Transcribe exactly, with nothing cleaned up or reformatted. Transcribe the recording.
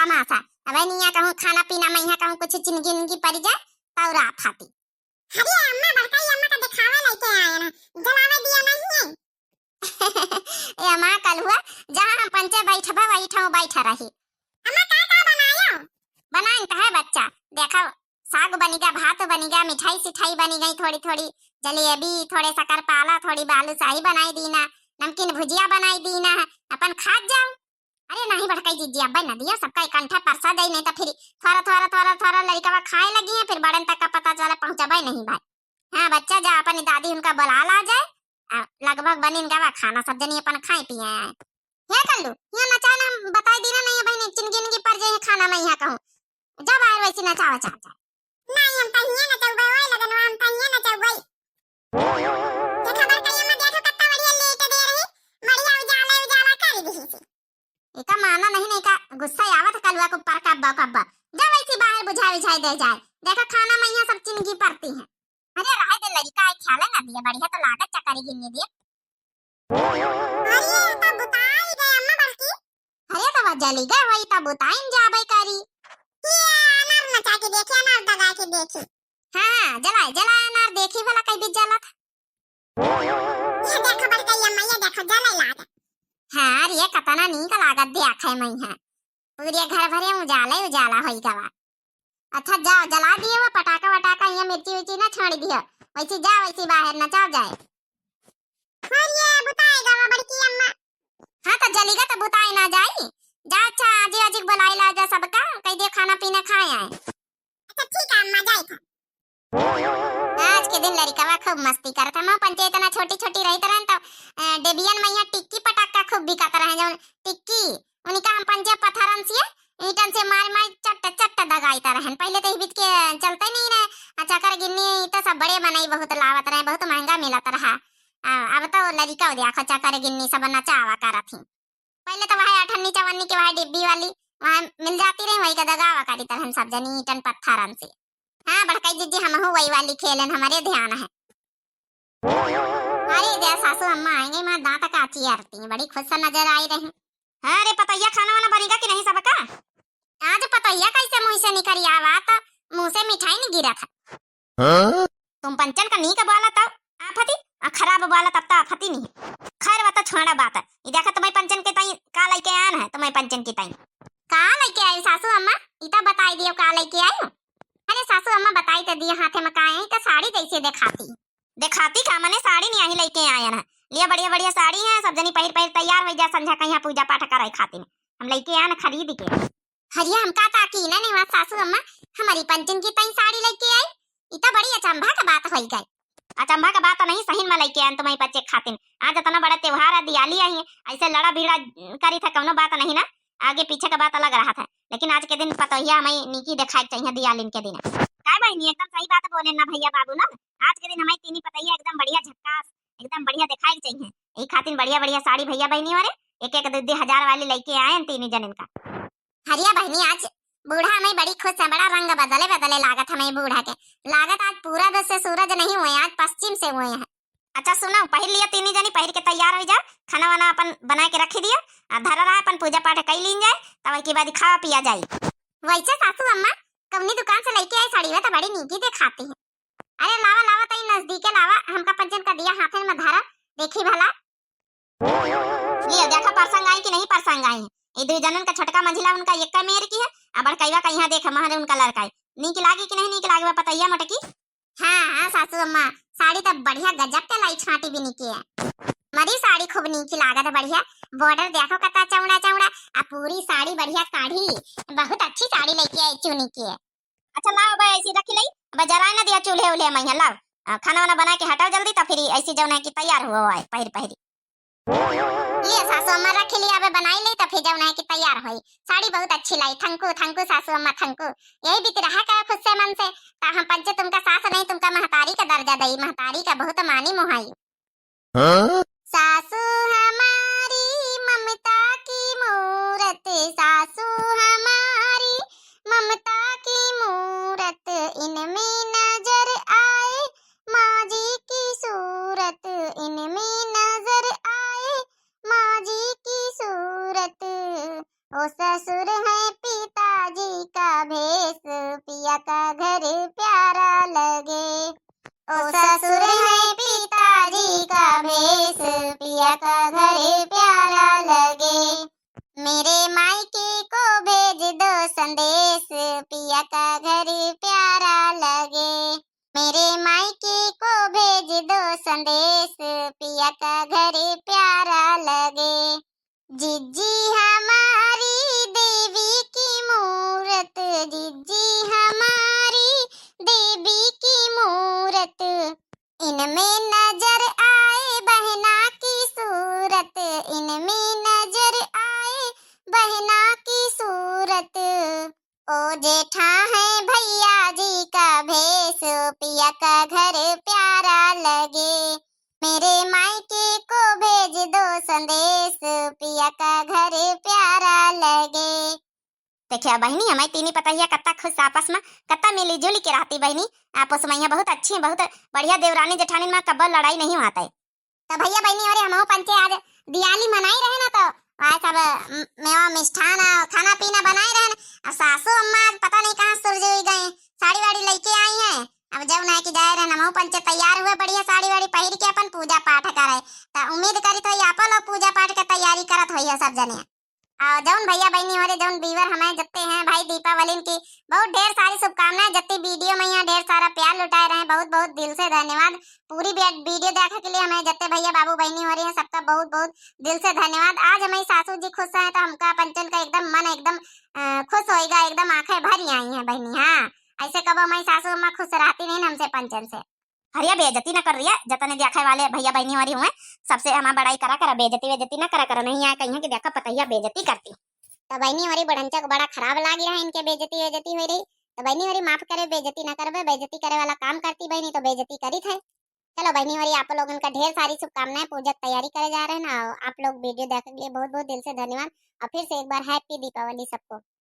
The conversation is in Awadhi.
तमाशा। अब निया कहूँ खाना पीना मइहाँ कहूँ कुछ चिनगी उनगी परि जाए, तौ रात हाथी। अरे अम्मा, बड़काई अम्मा का देखावा लइके आए ना, जलावे दिया नहीं है। ए अम्मा, कलुआ, जहाँ हम पंचे बैठबा, वही ठाउँ बैठा रही। अम्मा, का का बनायो? बनाइन त है बच्चा, देखो, साग बनिगा, भात बनिगा, मिठाई सिठाई बनी गई थोड़ी थोड़ी, जलेबी, थोड़े शक्कर पाला, थोड़ी बालूशाही बनाई दीना, नमकीन भुजिया बनाई दीना, अपन खात जाओ। अरे नहीं बड़काई जिज्जी, अब्बे न दियो, सबका इकट्ठा परसा जाई, नहीं तो फिर थोड़ा थोड़ा थोड़ा थोड़ा लड़कवा खाए लगी है, फिर बड़न तक का पता चले पहुँचबे नहीं भाई। हाँ बच्चा, जा अपनी दादी उनका बुला ला जाए, आ, लगभग बनिन गवा खाना, सब जनी अपन खाए पिए आए। हे कल्लू, यहाँ नचाना हम बताई दीना नहीं है बहिनी, चिनगी उनगी परि जाए खाना मइहाँ कहूँ। जा बाहर वैसे नचावा चाह जा। नहीं, हम तो हियाँ नचउबे, ओए लगनवा, हम तो हियाँ नचउबे। देखा बड़काई अम्मा, देखो कत्ता बढ़िया लेट दे रही, बढ़िया उजाला उजाला कर दी से। एका माना नहीं, नहीं का गुस्सा आवत कलुआ को पर कब्बा कब्बा। जा वैसी बाहर बुझाई उझाई दे जाए। देखा खाना मइहाँ सब चिनगी परती है। अरे रहे दे लड़का है, ख्याल ना दिया, बढ़िया तो लागत चकरी गिन्नी दिया। अरे, तो बुताई गए अम्मा बड़की। अरे, तो वह जली गए, वही तो बुताइन जाबे करी। ये अनार नचा के देखे, अनार दगा के देखे। हाँ, हाँ, जलाए, जलाए अनार, देखी भला कई बीच जलत। ये देखो बड़काई अम्मा, ये देखो, जले लागत। हाँ, अरे, ये कतना नीक लागत, देखे मइहाँ। पूरे घर भरे उजाला ही उजाला होई गवा। अच्छा जाओ, जला दिए वो पटाखा वटाखा, ये मिर्ची विर्ची ना छाड़ी दियो। वैसे जाओ, वैसे बाहर नचाओ जाए। और ये बुताएगा वो बड़की अम्मा। हाँ तो जलीगा तो बुताए ना जाई। जा अच्छा, आजी आजी के बुलाई ला जा सबका, कह दियो खाना पीना खाए आए। अच्छा ठीक है अम्मा, जाए था। आज के दिन लड़िकवा खूब मस्ती करत है। माँ पंचे इतना छोटी छोटी रहित रहन तो, अ, डेबियन मइहाँ टिक्की पटाखा खूब बिकत रहे, जौन टिक्की उनका हम पंचे पत्थरन से ईंटन से मार मार चट्ट चट्ट दगाइत रहन। पहले तो ई बीच के चलते नहीं रहे। आ चकर गिन्नी तो सब बड़े मनई बहुत लावत रहे, बहुत महंगा मिलत रहा। आ, अब तो लड़िका देखो चकर गिन्नी सब नचावा करत ही। पहले तो वह अठन्नी चवन्नी के वह डिब्बी वाली वह मिल जाती रही, वही का दगावा करी तरहन सब जनी ईंटन पत्थरन से। हाँ बड़काई जिज्जी, हमहू वही वाली खेलन, हमारे ध्यान है। अरे दे सासू अम्मा आएंगे, माँ दांत काची आरती, बड़ी खुश नजर आई रही। हाँ रे पतोहिया, खाना वाना बनेगा कि नहीं सबका? आज पतोहिया कैसे मुँह से निकरी आवा तो मुँह से मिठाई नहीं गिरा था। हाँ? तुम पंचन का नीक बोला तब आफती, आ खराब बोला तब तो आफती नहीं। खैर, वो तो छोड़ा बात। ई देखा तुम्हें पंचन के ताई का लइके आन है, तुम्हें पंचन के ताई। का लइके आई सासू अम्मा? ई तो बताई दियो का लइके आई। अरे सासू अम्मा बताई तो दिए हाथे में का आई तो साड़ी जैसे देखाती। देखाती का मने साड़ी नहीं आई लइके आयन है। लिया बढ़िया बढ़िया साड़ी है, सब जनी पहिर पहिर तैयार हो जा, संझा कहीं पूजा पाठ करे खातिर। हम लइके आन खरीद के। हरिया हमका ता की ना नहीं सासू अम्मा, हमारी पंचन की ताई साड़ी लइके आई। ई तो बड़ी अचंभा का बात होई गई। अचंभा का बात नहीं, सही में लइके आन तुम्हारी बच्चे खातिन। आज इतना बड़ा त्योहार है, दिवाली आई, ऐसे लड़ा भिड़ा करी था, कौनो बात नहीं ना, आगे पीछे का बात अलग रहा था, लेकिन आज के दिन पतोहिया हमें नीकी दिखाए के चाहिए दिवाली के दिन। काय बहनी, एकदम सही बात बोले ना भैया बाबू लोग, आज के दिन हमें तीनी पतोहिया एकदम बढ़िया झक्कास, एकदम बढ़िया दिखाए के चाहिए। यही खातिर बढ़िया बढ़िया साड़ी भैया बहनी वाले एक एक दो दो हजार वाली लइके आए हैं तीनी जनिन का। हरिया बहनी, आज बूढ़ा हमें बड़ी खुश है, बड़ा रंग बदले बदले लागत हमें बूढ़ा के। लागत आज पूरब से सूरज नहीं हुए, आज पश्चिम से हुए हैं। अच्छा सुनो, पहिर लिया तीनी जनी, पहिर के तैयार हो जाओ, खाना वाना अपन बना के रखी दिया, आ धरा रहा अपन पूजा पाठ कई लीन जाए, तब के बाद खावा पिया जाए। वैसे सासू अम्मा, कौनी दुकान से लइके आई साड़ी, वह तो बड़ी नीकी दिखाती है। अरे लावा लावा, तई नजदीके लावा, हमका पंचन का दिया हाथन में धरा, देखी भला। लियो देखा परसंग आई कि नहीं परसंग आई। ये दो जनन का छोटका मंझिला उनका एक मेर की है, आ बड़कैवा का यहाँ देख महरे उनका लड़का है। नीक लागी कि नहीं नीक लागी बा पतैया मोटकी? हाँ हाँ सासू अम्मा, साड़ी तब बढ़िया गजब के लाई छाटी भी नीकी है। मरी साड़ी खूब नीकी लागत है, बढ़िया बॉर्डर देखो कता चौड़ा चौड़ा, आ पूरी साड़ी बढ़िया साड़ी, बहुत अच्छी साड़ी लइके आई चुनी की है। अच्छा लाओ बे, ऐसी रख लई, अब जराए ना दिया चूल्हे उल्हे में, लाओ। आ, खाना वाना बना के हटाओ जल्दी, तो फिर ऐसी जौन है कि तैयार हुआ हुआ है पहिर पहिरी। ये सासू अम्मा रख लिया, अब बनाई ले, तो फिर जौन है कि तैयार होई। साड़ी बहुत अच्छी लाई, थैंक यू, थैंक यू सासू अम्मा, थैंक यू। यही बीत रहा करो खुश से मन से, ता हम पंचे तुमका सास नहीं, तुमका महतारी का दर्जा दई, महतारी का बहुत मानी मोहाई। हाँ? सासू हमारी ममता की मूरत, सासू हमारी ममता की मूरत, इनमें नजर आए माँ जी की सूरत, इनमें नजर आए माँ जी की सूरत। ओ ससुर है पिता का घर प्यारा लगे। ओ ससुर है पिताजी का भेष, पिया का घर प्यारा लगे। मेरे मायके को भेज दो संदेश, पिया का घर प्यारा लगे। मेरे मायके को भेज दो संदेश, पिया का घर प्यारा लगे। जिज्जी हमारी देवी की मूरत, जिज्जी हमारी देवी की मूरत। इनमें नजर आए बहना की सूरत, इनमें नजर आए बहना की सूरत। ओ जेठा है भैया जी का भेष, पिया का घर प्यारा लगे। मेरे मायके को भेज दो संदेश, पिया का घर प्यारा लगे। देखिया बहिनी, हमारी तीनी पतहिया कत्ता खुश आपस में, कत्ता मिली जुली के रहती बहिनी। आपस में यहाँ बहुत अच्छी, बहुत बढ़िया देवरानी जेठानी में कब्बो लड़ाई नहीं होता है। तो भैया बहिनी, अरे हमहू पंचे आज दियाली मनाई रहे ना, तो आज सब म-, मेवा मिष्ठान और खाना पीना बनाए रहे ना। अब सासू अम्मा आज पता नहीं कहाँ सुरज हुई गए, साड़ी वाड़ी लेके आई हैं। अब जब ना कि जाए रहे, हमहू पंचे तैयार हुए, बढ़िया साड़ी वाड़ी पहिर के अपन पूजा पाठ करे। तो उम्मीद करी तो आप लोग पूजा पाठ के तैयारी करत होइहो सब जने। और जौन भैया बहिनी हो रे, जौन viewer हमें जत्ते हैं भाई, दीपावली की बहुत ढेर सारी शुभकामनाएं। जत्ते video में यहाँ ढेर सारा प्यार लुटाए रहे, बहुत बहुत दिल से धन्यवाद। पूरी वी-, video देखे के लिए हमें जत्ते भैया बाबू बहिनी हो रही हैं, सबका बहुत बहुत दिल से धन्यवाद। आज हमारी सासू जी खुश हैं तो हमका पंचन का एकदम मन एकदम, अ, खुश होएगा, एकदम आंखें भर आई हैं बहिनी। हाँ, ऐसे कबो हमारी सासू अम्मा खुश रहती नहीं ना हमसे पंचन से। हरिया बेइज्जती न कर रिया, जतने देखे वाले भैया बहिनी हो रही हुए, सबसे हमार बड़ाई करा करा, बेइज्जती वेइज्जती न करा करा, नहीं आए कहीं कि देखा पतहिया बेइज्जती करती। तो बहिनी हो रही बुढ़ंचा को बड़ा खराब लागी रहा, इनके बेइज्जती वेइज्जती हो रही। तो बहिनी हो रही माफ करे, बेइज्जती न करबे, बेइज्जती करे वाला काम करती बहिनी तो बेइज्जती करी थे। चलो बहिनी हो रही, आप लोगन का ढेर सारी शुभकामनाएं, पूजा की तैयारी करे जा रहे हैं ना। आप लोग video देखे के लिए बहुत बहुत दिल से धन्यवाद और फिर से एक बार happy दीपावली सबको।